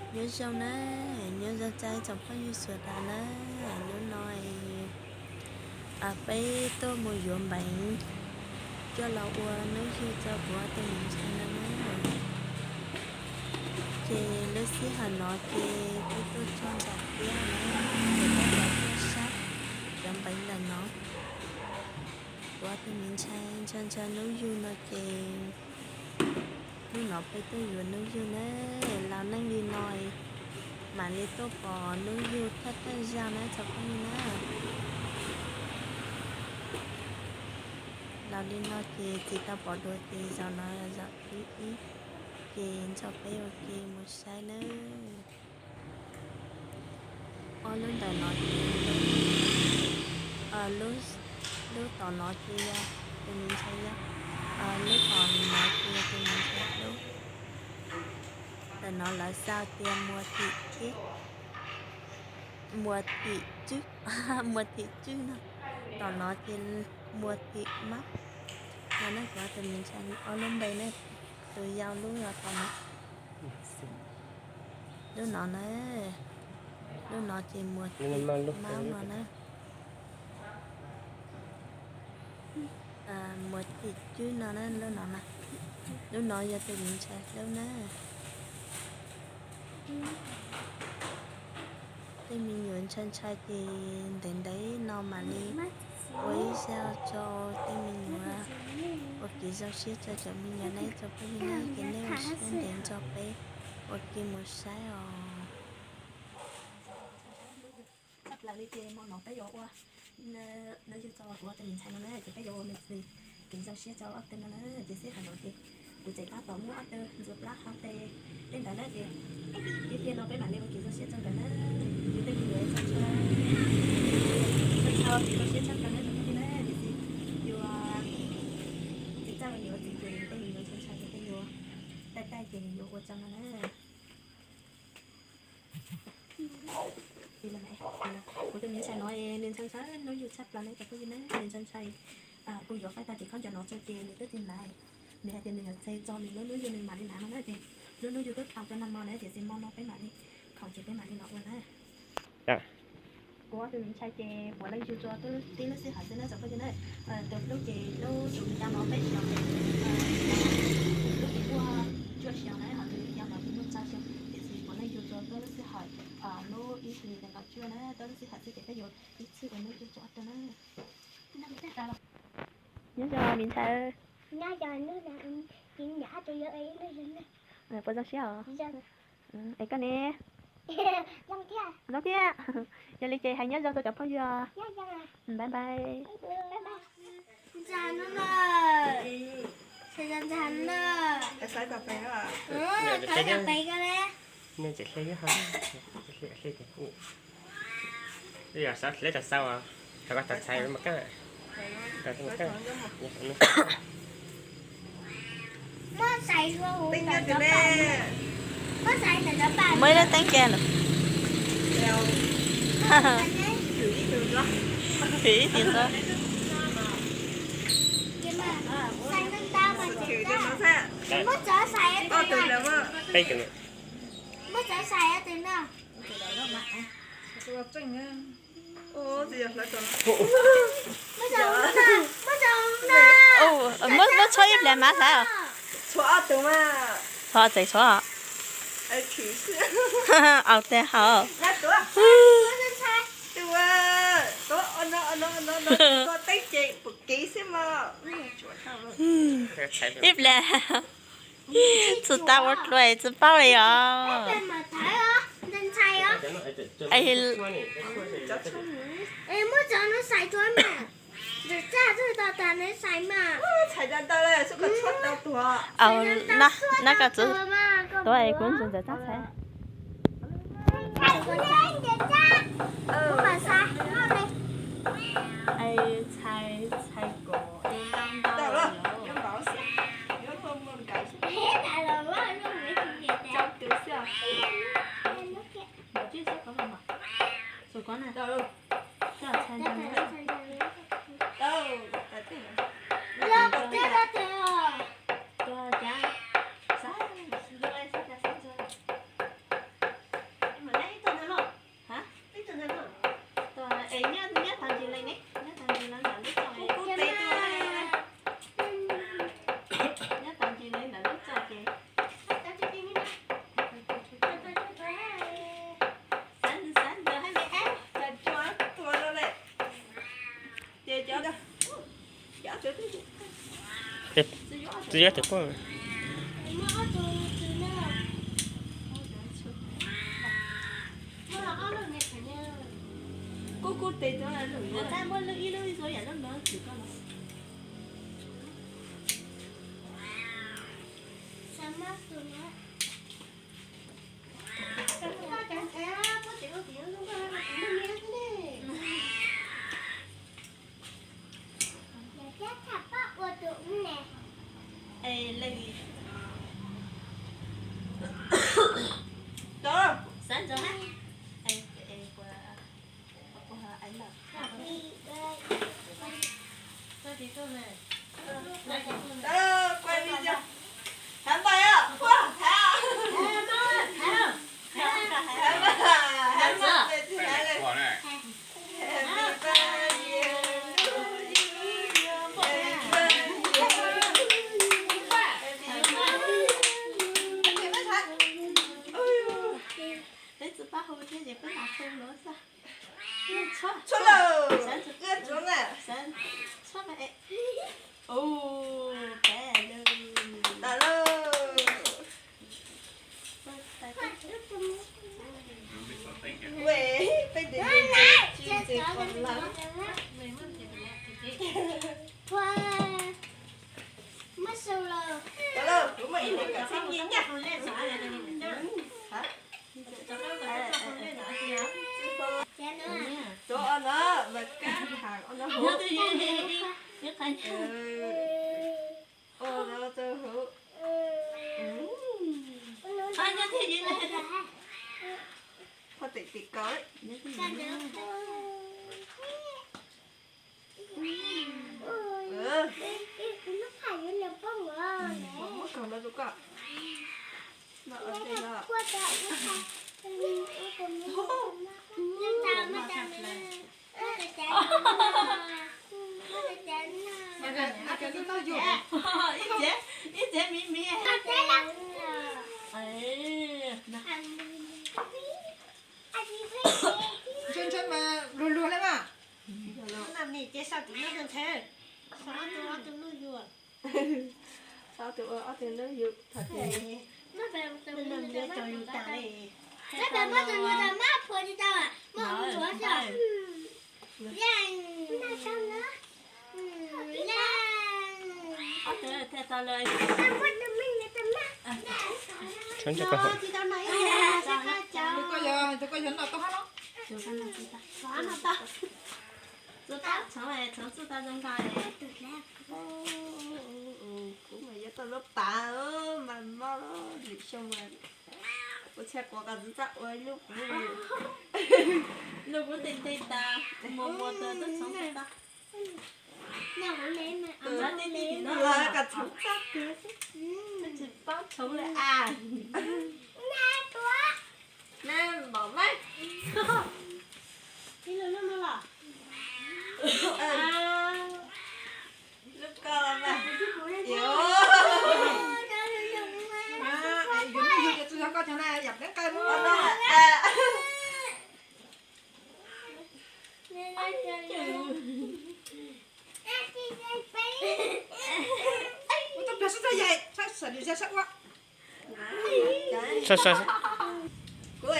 Nyob zoo na, nyob zoo txais tsoom phooj ywg sawv daws na. Hnub no peb tuaj mus yuav npeev coj los ua hnub yug rau kuv ob tug me ntxhais no na. Ces lub sij hawm no ces peb tuaj txog nram tiaj na, ces peb los tuaj saib cov npeev ntawm no. Kuv ob tug me ntxhais ntshaw ntshaw hnub yug no ces hnub no peb tuaj yuav hnub yug na. Laus neej li no mam li tuaj pom hnub yug thawj thawj zaug na tsoom phooj ywg na. Laus li no ces tsis tau pom dua ces zaum no zaum thib ib, ces nrog peb ua ke mus saib na. Ob lub ntawm no ces, lub tom no ces yog tus me ntxhais yog, lub tom no ces yog tus me ntxhais lub. Ntawm no lawv xav tias Muas Thim Tswb, Muas Thim Tswb, Muas Thim Tswb no. Tom no ces Muas Thim Mab no na, kuv tus me ntxhais ob lub npe na, tus yau lub yog tom no. Lub no na, lub no ces Muas Thim Mab no na. Muas Thim Tswb no na, lub no na. Lub no yog tus me ntxhais hlub na. Tej me nyuam ntshai ntshai ces ntev ntev no mam li ua ib zaug rau tej me nyuam ua kev zoo siab rau cov me nyuam na tsoom phooj ywg na, ces nej ua siab ntev nrog peb ua ke mus saib os. Tshaj plaws li ces hmo no peb yuav ua hnub yug rau kuv ob tug me ntxhais no na, ces peb yuav ua me ntsis kev zoo siab rau ob tug no na, ces sij hawm no ces kuv tseem tab tom muab ob tug ntxuav plab hau tes tej ntawd na, ces ib pliag no peb mam li ua kev zoo siab rau nkawd na. Yus tej me nyuam txhua txhua, txhua kev zoo siab tshaj plaws na tsoom phooj ywg na, tiam sis yus tsis txawj ua niam ua txiv ces tej me nyuam ntshai ntshai ces tej nyuam taij taij ces yuav ua rau no na. Kuv tus me ntxhais no nws ntshai ntshai hnub yug tshaj plaws na cov phooj ywg na, nws ntshai ntshai. Kuv yuav faib tag cov khaub ncaws no rau ces nws twb tsis hnav, nws hais tias nws yuav txeg txog nws lub hnub yug nws mam li hnav no na, ces lub hnub yug twb tau rau nag hmo na, tiam sis hmo no peb mam li khoom ces peb mam li los ua na. Kuv ob tug me ntxhais ces puav leej yug rau tib lub sij hawm xwb na cov phooj ywg na. Tus hlub ces hlub tus me nyuam no peb xyoo, tus hlub ces muaj cuaj xyoo na, ho tus me nyuam no ces muaj rau xyoo, tiam sis puav leej yug rau tib lub sij hawm, lub ib hlis nees nkaum cuaj na, tib lub sij hawm xwb ces peb yuav ib txhij ua hnub yug rau ob tug na. Nyob zoo me ntxhais. Puas zoo siab os? Es koj ne? Zoo thiab. Yog li ces hais nyob zoo rau cov phooj ywg. Bye bye. Nej tseem hle ib ho, hle hle tau sau, tau koj tau txhais mas kaj. Muaj ib lub teeb kiag lawm. Thwm ib tis ntxo. Peb tus. Muab tshuab ib pliag mas hlais. Tshuab txais tshuab. Au tag hauv. Ib pliag. Tsis tau ua dua tsis paub li os. Au, nab koj txwv tuav es kuv ntxuav ntxawm tsab txhais. Txhais, txhais kom ntau ntau. Txiv yog tias poj. Kuj kuj tes muaj lub ib lub ib lub yam lub no tsis koj los. Peb tsis pab hu thiab ces peb mam hu los xwb. Txhob lawm, txhob lawm. Ua, tas lawm. Ua, peb tes tes tsis tsis pom lawm. Muab su los. Tau lawm, kuv muaj ib leeg kom txhob nyiag nyiaj. Tuav no mas kab tham no hauv. Ua no rau hauv. Qhov tim tim kaus. Muab kaus no rau koj. Ib txhia, ib txhia miv miv. Ntshe ntshe mas luag luag li mas. Ces sau tus no ntshe, sau ob tug, ob tug luj yug. Sau ob tug ua ob tug luj yug thaum twg. Muab tus luag tas, muab tus luag tas, muab phua tsis tau, muab tus luag xwb. Ob tug thiaj tau lawm. Tsis tau no ib tug, koj yog, tus koj yog noj tau hab los? Txuas tab txhoov, txhoov txuj tau zoo nkaus. Kuv mas yuav tau lub pav mas mob lwm xyoo mas kuv txhia quav qos txhoov txaj ua lub kuv, lub kuv tej tej tas, muag muag tau txhoov txaj. Txhoov txaj, tsis paub txhoov li as. Nab npam mas. Ib lub lub no los? Lub ko los mas. Yuav lub yug ces tsis yog koj cov na, yam pleeb qai muab. Ua tau pliag sib txog yaig, sab sawv daws sab ua. Kuv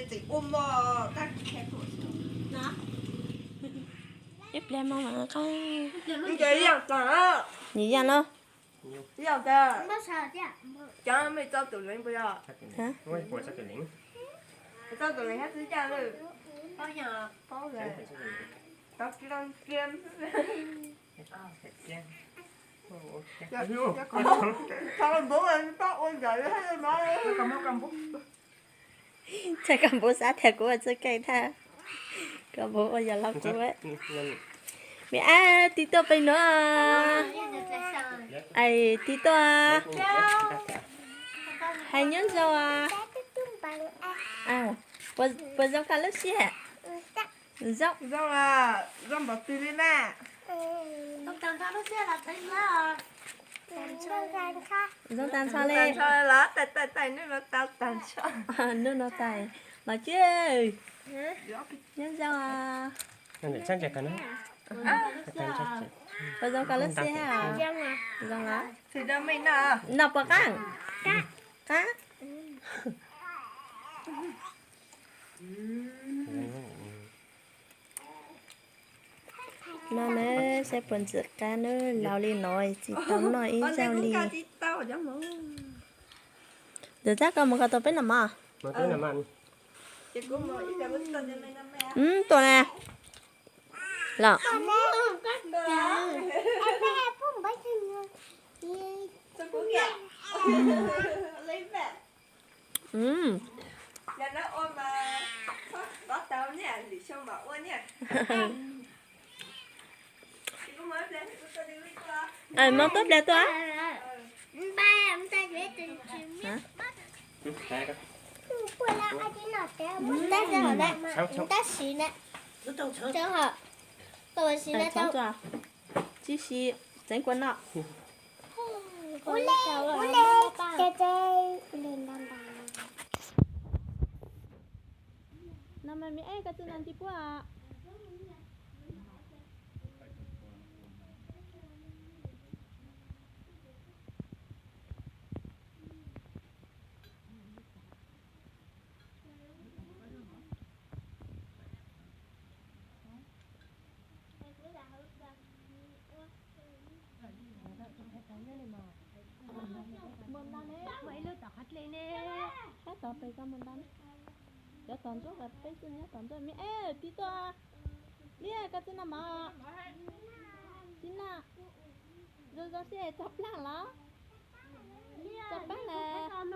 tseem ua mov tag. Ib pliag mog mam qab. Nws yog tas. Nws yog no. Yog tas. Cov mej txoj tus leev puas yog? Txoj tus leev hab txwv yaj lawm. Paub yog, paub lawm. Tau kiag kiag. Txhob npub, txhob ua ntawd hab no. Txhob koj npub xav tias kuv ua txuj keej tag. Koj npub ua yog los kuv. Me ab, tib tuaj pem nuav. Ais, tib tuaj. Hais nyob zoo. Puas zoo koj lub sij hawm? Zoo, zoo npaum twg li na? Zoo tag nrho li. Tais tais tais, hnub no tais los tsis nyob zoo. Puas zoo koj lub xib hwb? Zoo los? Noj puas qab? Qab. No na, saib puas ntxim qab na, laus li no tsis tau noj ib zaug li. Ntxawm, txab koj mus koj tua peb noj mov. Tuaj na. Los. Muab tuab pliag tuaj. Tab sis na, tsis siv, tseev kua noj. No mas me es koj txiv no nti puab. Mus nta ne, mus ib lub tom qhov dlej ne. Sab tod pem koj mus nta ne. Cov tom ntsuab kom peb txwj nyob tom ntsuab me es tib tuaj. Liaj, koj txiv noj mov. Txiv noj. Zoo zoo seb txog plaag los? Txog plaag lawm.